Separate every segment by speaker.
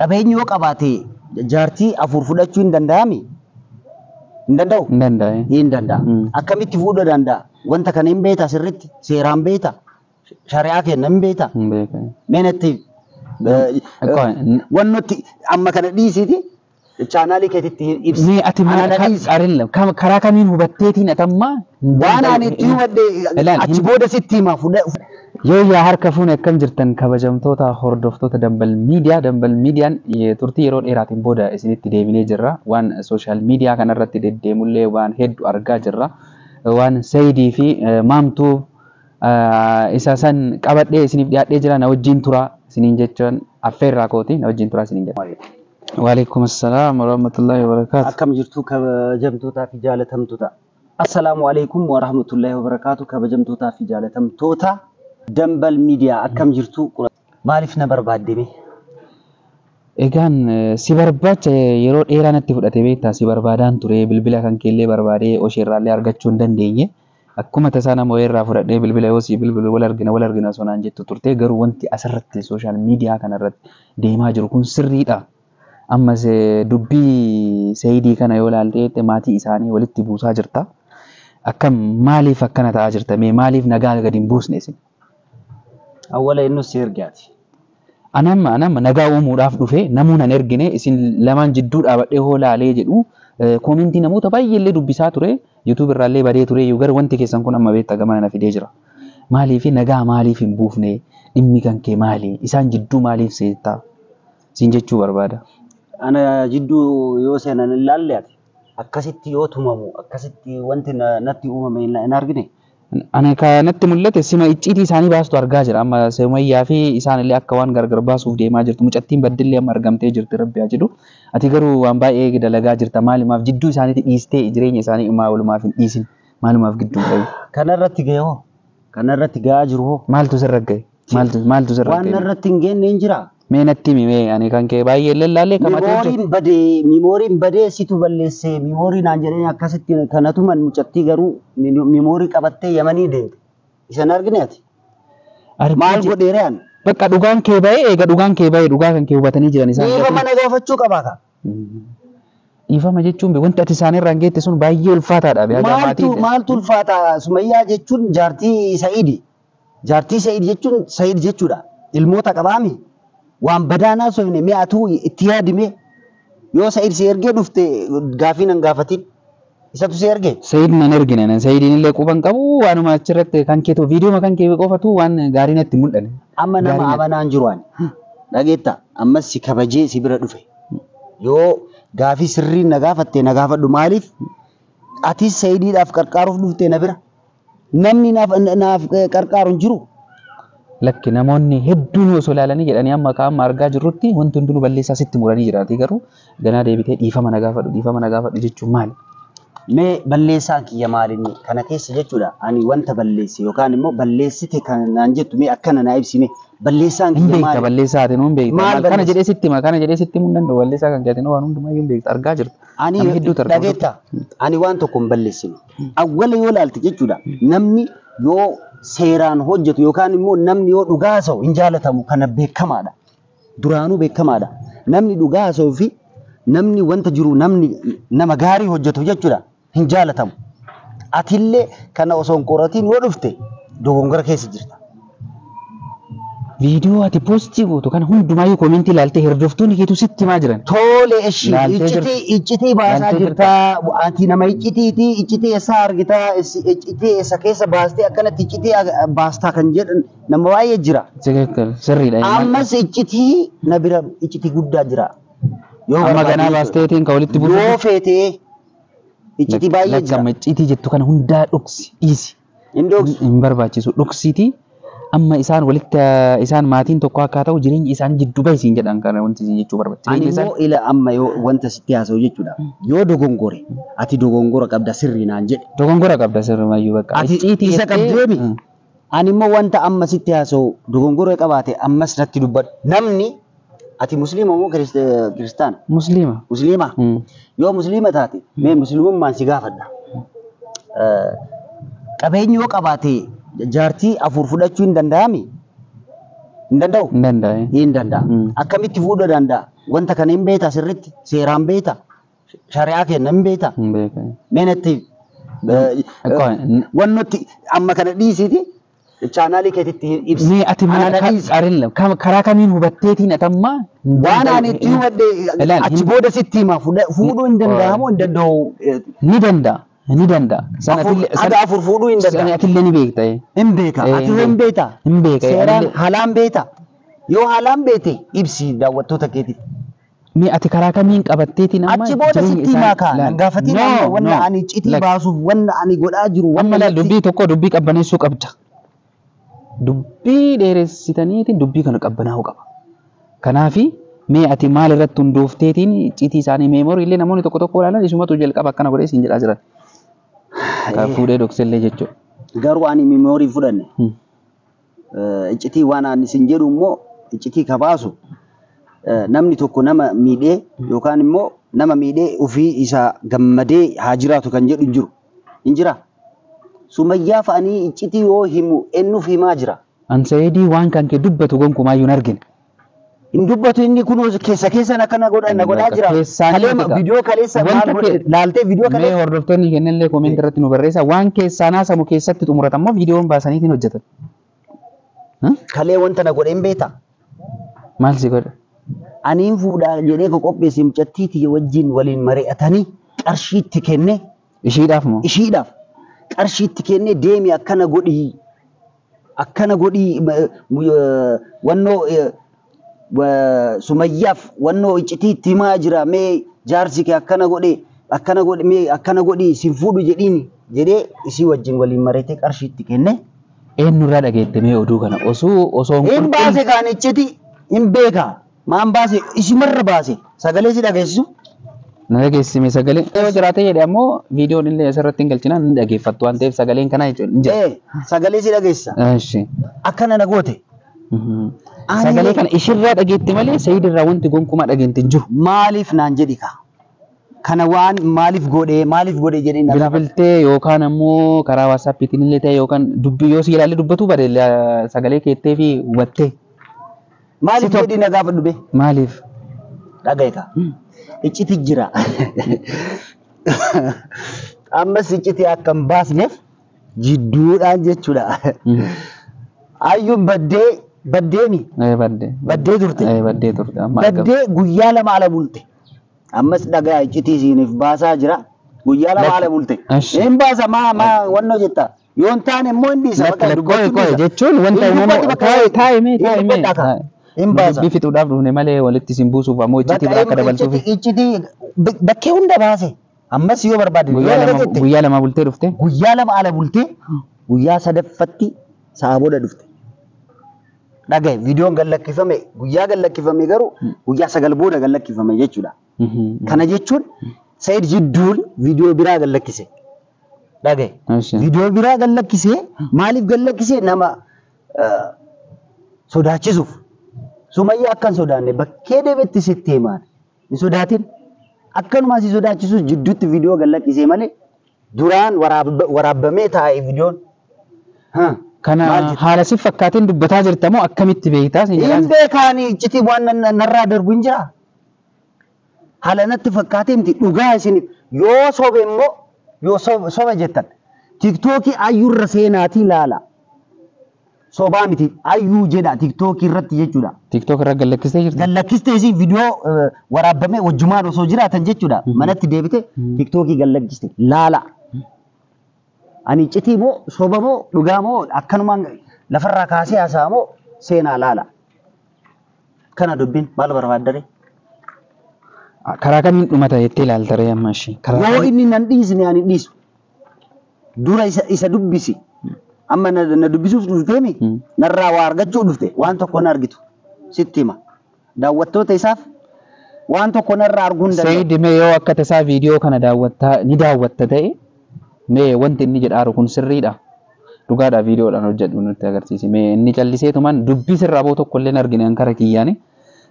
Speaker 1: Qabeenyi yoo qabaate jaartii afur fudhachuu hin danda'ami? Hin danda'u?
Speaker 2: Hin danda'e.
Speaker 1: Hin danda'a. Akkamitti fuudhuu danda'a? Wanta kana hin beektaa sirriitti? Seeraan beektaa? Shari'aa kenna hin beektaa?
Speaker 2: Hin beekan.
Speaker 1: Mee natti wannotti amma kana dhiisiiti chaanaalii keetitti ibsi.
Speaker 2: Mee ati
Speaker 1: Ana
Speaker 2: maal
Speaker 1: na dhiisi.
Speaker 2: karaa kamiin hubatteetiin atammaa?
Speaker 1: Waan ani itti hubadhe
Speaker 2: Ilaali,
Speaker 1: achi booda sitti hima fudha.
Speaker 2: Yoo yaa harka fuune akkam jirtan kabajamtoota hordoftoota Dambal Miidiyaa. Dambal Miidiyaan turtii yeroo dheeraatiin booda isinitti deebinee jirra. Waan sooshaal miidiyaa kanarratti deddeemullee waan hedduu argaa jirra. Waan Sayidii fi Maamtuu isa san qabadhee isiniif dhiyaadhee jira. Na wajjin tura isiniin jechuun affeerraa kooti. Na wajjin tura isiniin jedha. Waalaikum assalaam warahmatullahi wabarakaatu.
Speaker 1: Akkam jirtu kabajamtootaa fi jaalatamtoota. Assalaamu alaikum warahmatullahi wabarakaatu. Kabajamtootaa fi jaalatamtoota Dambal Miidiyaa akkam jirtu? Maaliif na barbaadde mee?
Speaker 2: Egaan si barbaacha yeroo dheeraa natti fudhate beektaa, si barbaadaan ture, bilbila kan keellee barbaadee osheerraallee argachuu hin dandeenye. Akkuma tasaa nama wayiirraa fudhadhee bilbila yoo si bilbilu wal argina wal argina osoo naan jettu turte, garuu wanti asirratti sooshaal miidiyaa kanarratti deemaa jiru kun sirriidha. Ammas dubbii Sayidii kana yoo ilaalte maatii isaanii walitti buusaa jirta. Akkam maaliif akkana ta'aa jirta? Mee maaliif nagaa gadi hin buusne isin?
Speaker 1: Awwala inni si ergaati.
Speaker 2: Anamma nagaa uumuudhaaf dhufe, namuun an ergine, isin lamaan jidduu dhaabadhee hoo laalee jedhu koomentii namoota baay'eellee dubbisaa ture, YouTube irraallee badee ture iyyuu, garuu wanti keessan kun amma beektaa gamana na fidee jira. Maaliif nagaa maaliif hin buufne? Dhimmi kan kee maali? Isaan jidduu maaliif seettaa? Siin jechuu barbaada.
Speaker 1: Ana jidduu yoo seenan hin laalle ati. Akkasitti yoo tumamu akkasitti wanti natti uumame hin argine.
Speaker 2: Ana kanatti mul'ate sima icciitii isaanii baastu argaa jira. Amma Sumayyaa fi isaanillee akka waan gargar baasuuf deemaa jirtu. Mucattiin baddillee amma argamtee jirti, Rabbi haa jedhu. Ati garuu waan baay'ee dalagaa jirta. Maalumaaf jidduu isaaniitti dhiistee jireenya isaanii uumaa walumaaf hin dhiisin? Maalumaaf gidduu hin bahin?
Speaker 1: Kanarratti ga'e hoo? Kanarratti ga'aa jiru hoo?
Speaker 2: Maaltu sirra ga'e? Maaltu sirra
Speaker 1: Waan
Speaker 2: ga'e?
Speaker 1: narratti hin geenne hin jiraa?
Speaker 2: Mee natti himi, mee ani kan kee baay'ee lallaalee kan ati hojjetu.
Speaker 1: Miimooriin badee situ balleesse miimoorii naan jedhanii akkasitti kanatuman, mucattii garuu miimoorii qabattee Yamanii deemte. Isa hin argine ati? Maal godheere ani?
Speaker 2: Bakka dhugaan kee ba'ee, eega dhugaan kee ba'ee dhugaa kan kee hubatanii jiran isaan.
Speaker 1: Dhiifama na gaafachuu qabaa ka.
Speaker 2: Dhiifama jechuun wanti ati isaanirraan geette sun baay'ee ulfaataadha.
Speaker 1: Maaltu ulfaata? Sumayyaa jechuun jaartii Sa'iidi. Jaartii Sa'iid jechuun Sa'iid jechuudha. Ilmoota qabaami. Waan badaanaa soofne mee atuu itti yaadime, yoo Sa'iid si ergee dhufte gaafii nan gaafatin. Isatu si ergee?
Speaker 2: Sa'iid nan ergine, nan Sa'iidiin illee quban qabu, waanuma achirratti kan keetu viidiyoo kan kee qofatu waan gaarii natti mul'ane.
Speaker 1: Amma nama amanaan jiru ani. Dhageetta, ammas si kabajee si bira dhufe. Yoo gaafii sirrii na gaafatte na gaafadhu, maaliif atis Sa'iidiidhaaf qarqaaruuf dhufte na bira. Namni naaf qarqaaru hin jiru.
Speaker 2: Lakki, namoonni hedduun osoo ilaalanii jedhanii amma amma argaa jirrutti wanti hundinuu balleessaa sitti muranii jiraati, garuu ganaa deebitee dhiifama na gaafadhu, dhiifama na gaafadhu jechuun maali?
Speaker 1: Mee balleessaan kiyya maalinni kana keessa jechuudha? Ani wanta balleesse yookaan immoo balleessite kan naan jettu mee akkana naa ibsime, balleessaan
Speaker 2: Hin
Speaker 1: kiyya
Speaker 2: beekta
Speaker 1: maali?
Speaker 2: Balleessaa ati nuun beekta.
Speaker 1: Maal
Speaker 2: Maal kana
Speaker 1: balleesse?
Speaker 2: jedhee sitti hima, kana jedhee sitti himuu hin danda'u, balleessaa kan keetiin waan hundumaa hin beekta, argaa jirta.
Speaker 1: Ani
Speaker 2: Nama hedduutu argaa.
Speaker 1: Dhageetta, ani waan tokko hin balleessine. Awwala yoo ilaalte jechuudha, namni yoo seeraan hojjetu yookaan immoo namni yoo dhugaa haasa'u hin jaalatamu, kana beekamaadha. Duraanuu beekamaadha. Namni dhugaa haasa'uu fi namni wanta jiru, namni nama gaarii hojjetu jechuudha, hin jaalatamu. Atillee kana osoo hin qoratiin yoo dhufte dogongora keessa jirta.
Speaker 2: Viidiyoo ati poostii gootu kana hundumaayyuu koomentii ilaaltee hordoftoonni keetu sitti himaa jiran.
Speaker 1: Tole eshi.
Speaker 2: Laaltee
Speaker 1: Iccitii baasaa
Speaker 2: Laaltee
Speaker 1: jirta. Ati nama iccitiiti. Iccitii eessaa argitaa? Iccitii eessa keessa baastee akkanatti iccitii baastaa kan jedhan nama baay'ee jira.
Speaker 2: Sirriidha.
Speaker 1: Ammas iccitii na bira iccitii guddaa jira. Yoo
Speaker 2: Amma
Speaker 1: barbaade
Speaker 2: ganaa
Speaker 1: jechuudha.
Speaker 2: baasteetiin kan walitti buusu.
Speaker 1: Yoo feetee iccitii baay'ee jira.
Speaker 2: Lakka, iccitii jettu kana hundaa dhoksi, dhiisi.
Speaker 1: Hin dhoksu.
Speaker 2: Hin barbaachisu, dhoksiitii amma isaan walitti, isaan maatiin tokko akka ta'u jireenyi isaan jidduu bahi siin jedhan, kana wanti siin jechuu barbaada.
Speaker 1: Ani
Speaker 2: Jireenya isaan
Speaker 1: immoo ila amma yoo wanta sitti haasa'u jechuudha. Yoo dogongore, ati dogongora qabda sirrii naan jedhe.
Speaker 2: Dogongora qabda sirrimayyuu bakka.
Speaker 1: Ati
Speaker 2: Icciitii
Speaker 1: isa
Speaker 2: jettee-
Speaker 1: qabdeemi. Ani immoo wanta amma sitti haasa'u dogongora qabaate ammas natti dubbadhu. Namni ati musliima moo kiristaana?
Speaker 2: Musliima.
Speaker 1: Musliima. Yoo musliima taate mee musliimummaan si gaafadha. Qabeenyi yoo qabaate jaartii afur fudhachuu hin danda'ami? Hin danda'u?
Speaker 2: Hin danda'a.
Speaker 1: Hin danda'a. Akkamitti fuudhuu danda'a? Wanta kana hin beektaa sirriitti? Seeraan beektaa? Shari'aa kenna hin beektaa?
Speaker 2: Hin beekaa.
Speaker 1: Mee natti wannotti amma kana dhiisiiti chaanaalii keetitti ibsi.
Speaker 2: Mee ati
Speaker 1: Ana na dhiisi.
Speaker 2: Karaa kamiin hubatteetiin atammaa?
Speaker 1: Waan ani itti hubadhe achi booda sitti hima. Fuudhuu hin danda'amu hin danda'u.
Speaker 2: Ni danda'a. Ni danda'a.
Speaker 1: Haga afur fuudhuu hin danda'a.
Speaker 2: Atillee ni beekta.
Speaker 1: Hin beeka. Ati hin beekta.
Speaker 2: Hin beeka.
Speaker 1: Seeraan haalaan beekta. Yoo haalaan beekte ibsi daawwattoota keetiif.
Speaker 2: Mee ati karaa kamiin qabatteetiin amma
Speaker 1: Achi booda sitti himaa kaa. Nan gaafatiin amma wanna ani citii baasuuf wanna ani godhaa jiru
Speaker 2: Amma
Speaker 1: wanna
Speaker 2: laal dubbii tokko dubbii qabbaneessuu qabda. Dubbii dheeressitaniitiin dubbii kana qabbanaa'uu qaba. Kanaafi mee ati maal irratti hundoofteetiin citii isaanii meemoorii illee namoonni tokko tokko ilaalan isumatu jalqaba akkana godhee siin jedhaa jiran. Kan fuudhee dhoksellee jechuudha.
Speaker 1: Garuu ani meemoorii fudhanne. Iccitii waan ani sin jedhu immoo iccitii ka baasu namni tokko nama miidhee yookaan immoo nama miidhee ofii isaa gammadee haa jiraatu kan jedhu hin jiru. Hin jiraa? Sumayyaa fa'anii iccitii yoo himu eenyuuf himaa jira?
Speaker 2: An Sa'iidii waan kan kee dubbatu gonkumaayyuu hin argine.
Speaker 1: Hin dubbatu inni kun keessa keessan akkana godha na godhaa jira.
Speaker 2: Keessaan
Speaker 1: Kalee
Speaker 2: egaa.
Speaker 1: viidiyoo kaleessa maal
Speaker 2: Wanta
Speaker 1: godhe laaltee viidiyoo
Speaker 2: Mee
Speaker 1: kaleessa.
Speaker 2: hordoftoonni kennellee koomenti irratti nu barreessa. Waan keessaan haasamu keessatti xumuratan immoo viidiyoon baasaniitiin hojjetan.
Speaker 1: Kalee wanta na godhe hin beektaa?
Speaker 2: Maal si godhe?
Speaker 1: Aniin fuudhaa jedhee ka qopheesse mucattii tiyya wajjin waliin mari'atanii qarshii itti kennee
Speaker 2: Ishiidhaaf moo?
Speaker 1: ishiidhaaf qarshii itti kennee deemi akkana godhii akkana godhii wannoo Sumayyaaf wannoo iccitii itti himaa jira mee jaarsi kee akkana godhe akkana godhe mee akkana godhii sin fuudhu jedhiin jedhee isii wajjin waliin mari'atee qarshii itti kennee.
Speaker 2: Eenyurraa dhageette mee oduu kana osoo
Speaker 1: Hin baase kaan iccitii hin beekaa maan baase isimarra baase sagalee si dhageessisu.
Speaker 2: Na dhageessime sagalee. Yoo jiraate jedhe ammoo viidiyoon illee asirratti hin galchina ni dhageeffattu waan ta'eef sagaleen kana jechuudha hin jira.
Speaker 1: Sagalee si dhageessisa.
Speaker 2: Eshi.
Speaker 1: Akkana na goote.
Speaker 2: Sagalee kana ishirraa dhageette malee Sa'iid irraa wanti gonkumaa dhageente hin jiru.
Speaker 1: Maaliif naan jedhi kaa? Kana waan maaliif godhee maaliif godhee jedhee na gaafate.
Speaker 2: Bilbiltee yookaan ammoo karaa waasaappiitiin illee ta'e yookaan dubbii yoo si ilaalle dubbatu bare sagalee keettee fi hubattee.
Speaker 1: Maaliif jedhii na gaafadhu bee?
Speaker 2: Maaliif?
Speaker 1: Dhagaye kaa. Icciti jira. Ammas icciti akka hin baasneef jidduudhaan jechuudha. Ayyuun baddee baddeemi
Speaker 2: Baddee.
Speaker 1: baddee turte.
Speaker 2: Baddee turte. Amma argama.
Speaker 1: Baddee guyyaa lama ala bulte. Ammas dhagaa iccitii isiiniif baasaa jira. Guyyaa lama ala bulte.
Speaker 2: Eshi.
Speaker 1: Hin baasa maa maa wannoo jetta. Yoo hin taane immoo hin dhiisa.
Speaker 2: Lakki
Speaker 1: Bakka
Speaker 2: lakki
Speaker 1: dubbachuu
Speaker 2: qoy
Speaker 1: dhiisa.
Speaker 2: jechuun wanta
Speaker 1: Hin
Speaker 2: uumamu
Speaker 1: dubbatu bakka
Speaker 2: taa'e taa'e mee
Speaker 1: hin
Speaker 2: taa'e mee.
Speaker 1: dubbadha kaa. Hin baasa.
Speaker 2: Dubbii fixuudhaaf dhufne malee walitti isin buusuuf ammoo iccitii biraa akka dabaltuuf.
Speaker 1: Iccitii bakkee hunda baase. Ammas yoo barbaade yoo
Speaker 2: Guyyaa lama
Speaker 1: dhageette
Speaker 2: guyyaa lama bultee dhufte.
Speaker 1: guyyaa lama ala bultee guyyaa sadaffatti sa'a booda dhufte. Dhagaye viidiyoon gad lakkifame guyyaa gad lakkifame garuu guyyaa 9 booda gad lakkifame jechuudha. Kana jechuun Sa'iid jidduun viidiyoo biraa gad lakkise. Dhagaye. Viidiyoo biraa gad lakkisee maaliif gad lakkisee nama sodaachisuuf. Sumayyaa akka hin sodaanne bakkee deemetti sitti himaan. Hin sodaatin. Akkanumaa si sodaachisuuf jidduutti viidiyoo gad lakkisee malee duraan waraabamee taa'e viidiyoon.
Speaker 2: Kana haala si fakkaateen dubbataa jirta moo akkamitti beektaa siin
Speaker 1: Hin beekaani iccitii waan narraa darbu hin jiraa? Haala natti fakkaatee miti dhugaa isin yoo sobe immoo yoo soba jettan tiktookii ayyuurra seenaatii ilaala. Sobaa miti ayyuu jedha tiktookii irratti jechuudha.
Speaker 2: Tiktook irra gallakkistee jirti.
Speaker 1: Gallakkistee isii viidiyoo waraabamee wajjumaan osoo jiraatan jechuudha. Manatti deebite tiktookii gallakkiste laala. Ani iccitii moo soba moo dhugaa moo akkanumaan lafarraa kaasee haasa'a moo seenaa laala. Kana dubbiin maal barbaaddare?
Speaker 2: Karaa kamiin dhumata jettee ilaalta ree amma ishee?
Speaker 1: Yoo inni nan dhiisne ani dhiisu. Dura isa dubbisi. Amma na dubbisuuf dhufteemi narraa waa argachuu dhufte waan tokko na argitu sitti hima. Daawwattoota isaaf waan tokko narraa arguu hin danda'u.
Speaker 2: Sa'iid mee yoo akka tasaa viidiyoo kana daawwattaa ni daawwatta ta'e mee wanti inni jedhaaru kun sirriidha. Dhugaadha viidiyoodhaan hojjedhu nutti agarsiisi. Mee inni calliseetumaan dubbii sirraa boo tokko illee hin argine an kara kiyyaani.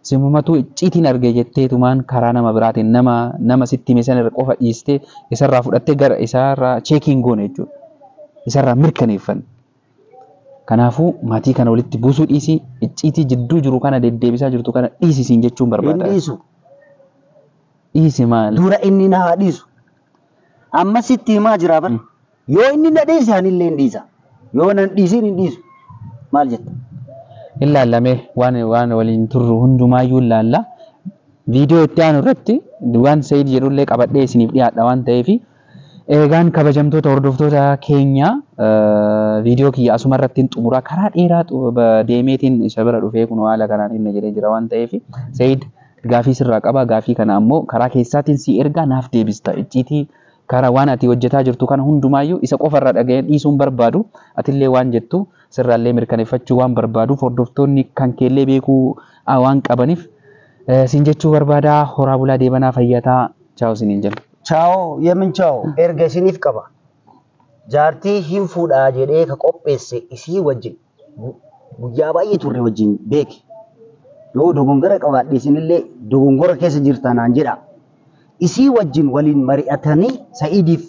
Speaker 2: Simumatu icciitiin arge jetteetumaan karaa nama biraatiin nama sitti hime sana irra qofa dhiistee isarraa fudhattee gara isaarraa cheekiin goone jechuudha. Isarraa mirkaneeffanne. Kanaafuu maatii kana walitti buusuu dhiisii icciitii jidduu jiru kana deddeebisaa jirtu kana dhiisi siin jechuun barbaada.
Speaker 1: Hin dhiisu.
Speaker 2: Dhiisi maal?
Speaker 1: Dura inni na haa dhiisu. Amma sitti himaa jira bara. Yoo inni na dhiise anillee hin dhiisa. Yoo nan dhiisin hin dhiisu. Maal jetta?
Speaker 2: Hin laallamee waan waliin turru hundumaayyuu hin laalla. Viidiyoo itti aanu irratti waan Sayid jedhullee qabadhee isiniif dhiyaadha waan ta'eef eegaan kabajamtoota hordoftoota keenya viidiyoo kiyya asuma irratti hin xumuraa karaa dheeraa deemeetiin isa bira dhufee kun haala kanaan inni jedhee jira waan ta'eef Sayid gaafii sirraa qaba gaafii kana ammoo karaa keessaatiin si ergaa naaf deebista icciitii karaa waan ati hojjetaa jirtu kana hundumaayyuu isa qofarra dhaga'ee dhiisuun barbaadu atillee waan jettu sirraallee mirkaneeffachuu waan barbaaduuf hordoftoonni kan keellee beekuu waan qabaniif siin jechuu barbaada horaa bulaa deebanaa fayyataa chaaw isiniin jenna.
Speaker 1: Chaaw yemin chaaw erga isiniif qaba. Jaartii hin fuudhaa jedhee ka qopheesse isii wajjin guyyaa baay'ee turre wajjin beeki. Yoo dogongora qabaadhe isinillee dogongora keessa jirta naan jedha. Isii wajjin waliin mari'atanii Sa'idiif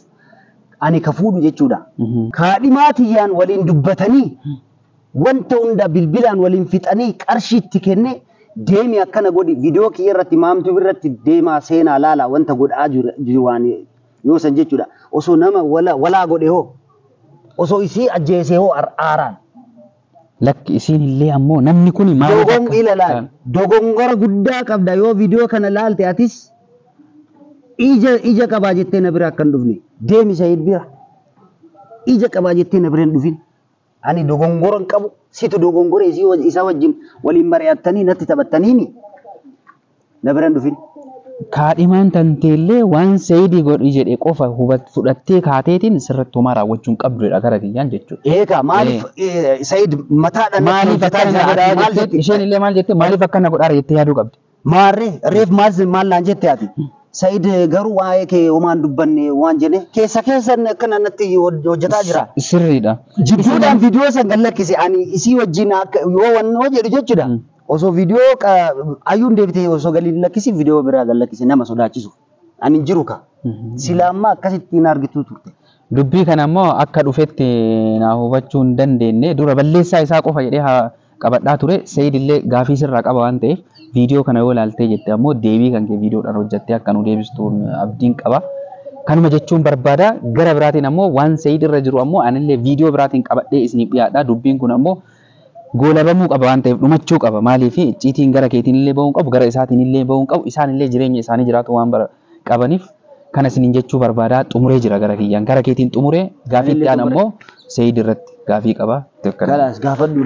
Speaker 1: ani ka fuudhu jechuudha. Kaadhimaa tiyyaan waliin dubbatanii wanta hunda bilbilaan waliin fixanii qarshiitti kennee deemi akkana godhi viidiyoo kiyya irratti maamtuu irratti deemaa seenaa laala wanta godhaa jiru waan yoo san jechuudha. Osoo nama walaa godhe hoo osoo isii ajjeese hoo aaraan.
Speaker 2: Lakki isiin illee ammoo namni kun maal
Speaker 1: Dogongora guddaa qabda yoo viidiyoo kana laalte atis ija qabaa jettee na bira akka hin dhufne deemi Sayid bira ija qabaa jettee na bira hin dhufin. Ani dogongora hin qabu situ dogongora isa wajjin waliin mari'attanii natti taphattaniini na bira hin dhufin.
Speaker 2: Kaadhimaan tanteellee waan Sayidii godhi jedhe qofa fudhattee kaateetiin sirriitti homaa raawwachuu hin qabdudha gara kiyyaan jechuudha.
Speaker 1: Eegaa maaliif Sayid mataadhaan
Speaker 2: maaliif akkana godhaa jette isheen illee maal jette maaliif akkana godhaa jettee yaaduu qabdi.
Speaker 1: Maarree reef maal naan jette ati? Sayid garuu waa'ee kee homaan dubbanne waan jenne keessa keessan akkana natti hojjetaa jira.
Speaker 2: Sirriidha.
Speaker 1: Jidduudhaan viidiyoo san gad lakkise ani isii wajjin akka yoo wannoo jedhu jechuudha. Osoo viidiyoo ayyuun deebitee osoo gadi lakkisi viidiyoo biraa gad lakkise nama sodaachisu. Ani hin jiru ka. Sila amma akkasitti hin argitu turte.
Speaker 2: Dubbii kana ammoo akka dhufetti naa hubachuu hin dandeenye dura balleessaa isaa qofa jedhee qabadhaa ture Sayid illee gaafii sirraa qaba waan ta'eef viidiyoo kana yoo ilaaltee jette ammoo deebii kan kee viidiyoodhaan hojjettee akka nu deebistuun abdiin qaba. Kanuma jechuun barbaada gara biraatiin ammoo waan Sayid irra jiru ammoo anillee viidiyoo biraatiin qabadhee isiniif dhiyaadha. Dubbiin kun ammoo goolabamuu qaba waan ta'eef dhumachuu qaba. Maaliif icciitiin gara keetiin illee ba'uu qabu gara isaatiin illee ba'uu qabu isaan illee jireenya isaanii jiraatu waan qabaniif kana isiniin jechuu barbaada xumuree jira gara kiyyaan gara keetiin xumuree gaafii itti aanu ammoo Sayid irratti gaafii qaba.
Speaker 1: Kalaas gaafadhu.